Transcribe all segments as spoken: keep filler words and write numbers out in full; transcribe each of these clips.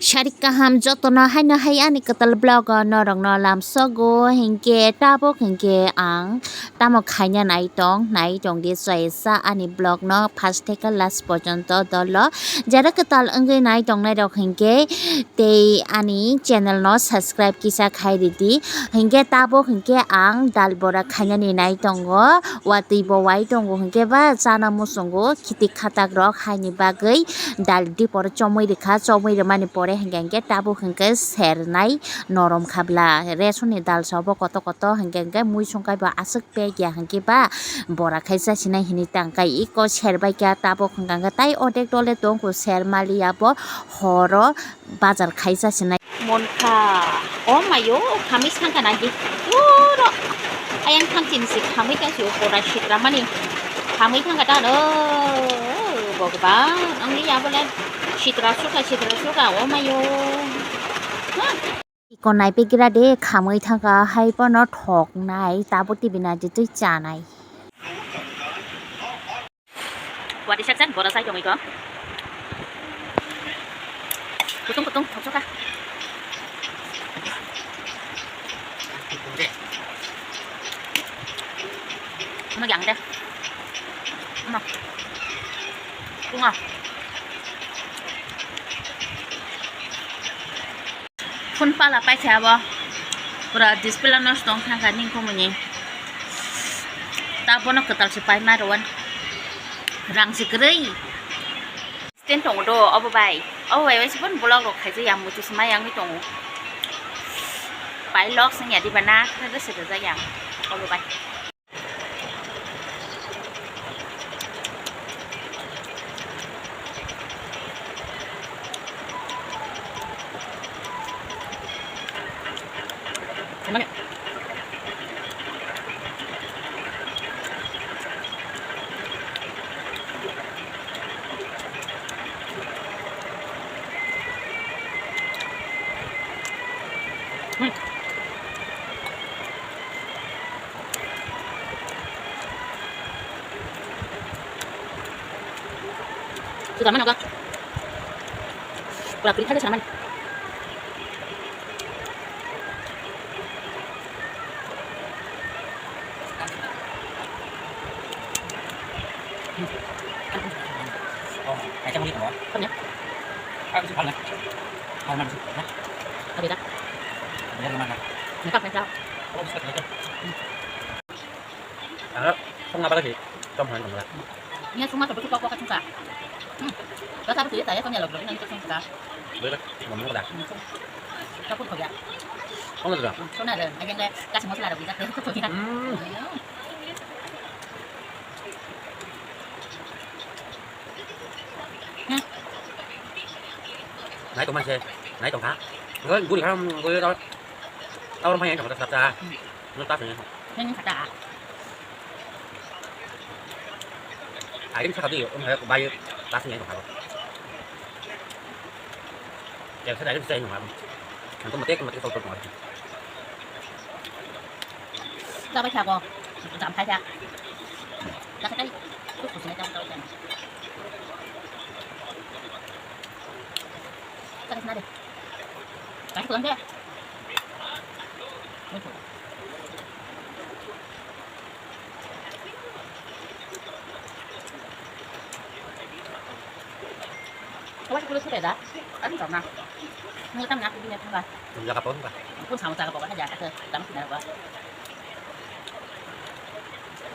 Sarik kaham jotono haino hai ani kwtal vlog o norokno lamsogo, hinkhe tabuk hinkhe ang tamo khaina nai tong, nai tong di chaya sa ani vlog no first theke last porjonto dolo. Jara kwtal wngwi nai tongnai rok hinkhe tei ani channel no subscribe kisa khai ridi. Hinkhe tabuk hinkhe ang dal bora khainani nai tongo, watwi bo wai tongo hinkhe ba chana muchungo khiti khatak rok haini bagwi dal dipor chomwi rikha, chomwi rwmani pore hinkhe hinkhe tabuk hinkhe sernai norom khabla resoni dal sobo koto koto hinkhe hinkhe mui songkai bo aswk pek ya hinkhe ba bora khai chasinai hinwi tangkai iko serbaikha tabuk hinkhe hinkhe tai odek dole tongkhu ser maliya bo horo. Bazar khaisa sinai. Monkha. O mayo, khamwi sangka nagi. Uro. Ayang thang chini si khamwi tang si o koda sitra mani. Khamwi thangka ta no. Bogba. Ang ni ya bole. Sitra suka, sitra suka. O mayo. Ha. Iko nai pe gira de khamwi thangka hai pono thok nai. Tabuk tibi na jitui chanai. Wati sak sak bora sai tongwi kho. Kutung kutung thok soka. Ano yang de. Ano. Tunga. Phone pala paikha abo. Pura display no stong thangkha nini kumuni. Ta bono kwtal se pai ma rwan. Rang se kwrwi. Stand tongo do obo bai. Obo bai bai se phone vlog rok khaijak yang muitu se ma yang ni tongo. Pai lok sing ya di bana khaga se rwjak yang. Obo bai. Sudah mana kak? Kurang pilih aja sama. Nya sungma to busu kok kok chungka. Hmm. Kata busu ya saya kami log log nanti chungka. Boleh lah, ngomong lah. Kapur kok ya. Kamu sudah? Sona ada, aja nggak kasih masalah ada bisa tuh. Hmm. Hmm. Nai tong manse, nai tong kha. Goi guri kha, goi ro. Tawar phai tong kha sa sa. Hmm. No ta se. Nang kata. Ai rim sa ka di, um ha bai ta se nai tong kha. Ya sa dai sa nai tong kha. Ang ko mate ko mate ko ko. Dabai sa ko. Jam phai sa. Dabai kai. Ko ko se nai jam dabai sa. Dabai sa na de. Kai ko de. Kawai kulo sudah dah. Kan kau nak. Nggak tahu nak ini apa. Nggak apa apa. Pun sama cara bawa aja. Kata tamu kenapa?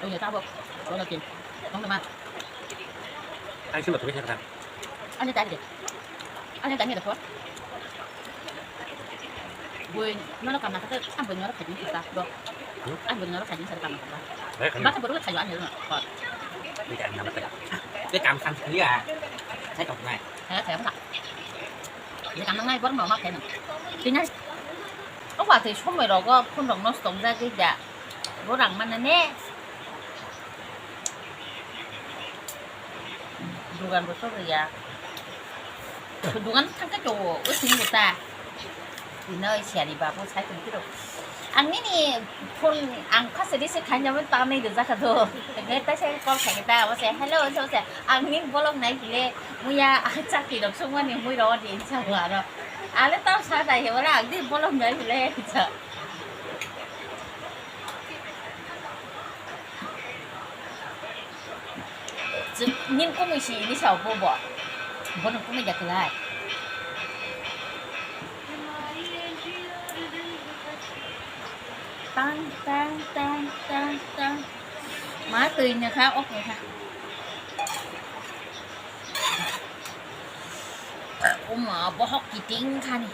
Oh ya tabok. Oh lagi. Kamu nama? Kamu sih betul kan? Anda tadi deh. Anda tanya deh. Bui, nono kamna kata, ang bui nono kajin sasa, bro. Hmm? Ang bui nono kajin sasa kamna kata. Baik, kan? Bata buru kayu ane nono. Ini kan nama tadi. Ini kam sang sendiri ya. Saya tak pernah. Saya saya tak. Ini kam ngai bor mama kena. Ini. Oh, waktu semua rogo pun rong nos tong jaga ja. Borang mana ne? Dugan bo sogriya. Dugan thangkhe tongo, o sini bo ta. Ino siyani babu sai tongphiro. Ang nini phone ang khasa receive khainai, tamo tangnai do jaka do. Hwnkhe taisa call khaikhe ta, abo se, "Hello," hinsa se. Ang nini bolok nai hile, muya chakri rok sungmani mui rok di hinsa bo aro. Ale tamo sa dai he, wala ang nini bolok nai hile hinsa. Chwng nim kumui si ini sao bo bo. Bono kumui da kwlai. Tang, tang, tang, tang, tang. Ma twi nokha, ok nokha. Uma bohok kiting khani.